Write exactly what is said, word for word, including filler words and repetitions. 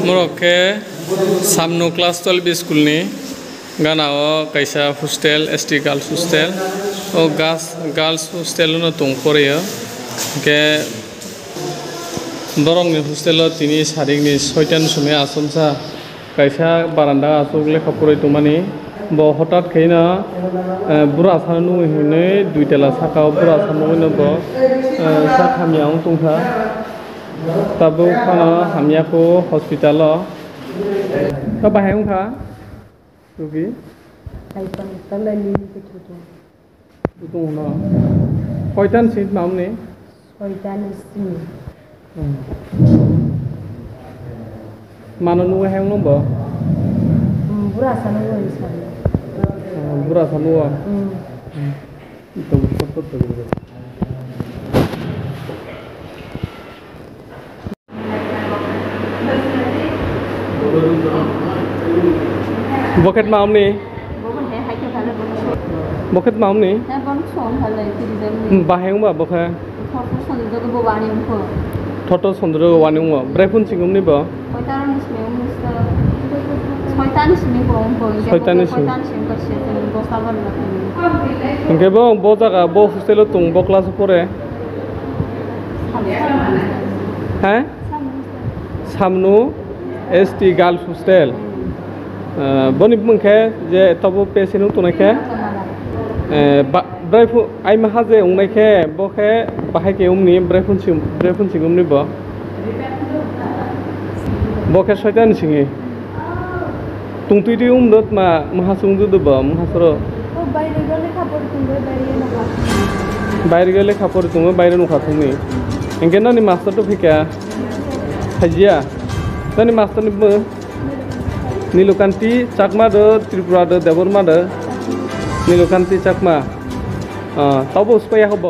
Morok khe Samnu class twelve school ni gana o kaisa hostel, S T girls hostel. O gas-, girls hostel no tong poreo. Hwnkhe borokni hostel o tini sarik ni soita ni somoi achomsa. Kaisa baranda o aswk lekha porwi tongmani, bo hothat khe no, eh, bura sano nugwi hinwi dui tala saka o bura sano nugwi no bo, eh, sak hamya wng tongkha. Tabuk phano hamya kho hospital o. Ta bahai wngkha? Rugi? Hai pang tala lini ke thotho. Butung no. Koitan seat mamni? Koitan sini. Hmm. Mano nunggu heng nunggu? Hmm, bura sanu nunggu sanu. Hmm, bura sanu nunggu. Hmm. Hmm. Itu betul betul. Bokhet ma omni? Bokhet ma omni? Hmm, bahai wngba bokhe? Thoto sondro wani wngo. Brai phun sing omni bo? Soitani simi. Hwnkhe bo, bo jaga, bo hostel o tong, bo class o pore? He? Samnu S T girls hostel. Eh, boni bumung khe je tobo pesi nung tongnai khe, eh, ba-, brai phu-, ai maha je wngnai khe, bo khe bahai khe wngni brai phun sing, brai phun sing wngni bo. Bo khe soitani singwi. Tungtwi twi wng do tma, mungha sung do do bo, mungha soro. O baire gole khapor tungwi baire nukha. Baire gole khapor tungwi baire nukha thungni. Hingke nani master to phika. Hajia. Nani master ni bumung? Nilokanti Chakma do, Tripura do, Debbarma do? Nilokanti Chakma. Ah, tabo uspai ya hobo.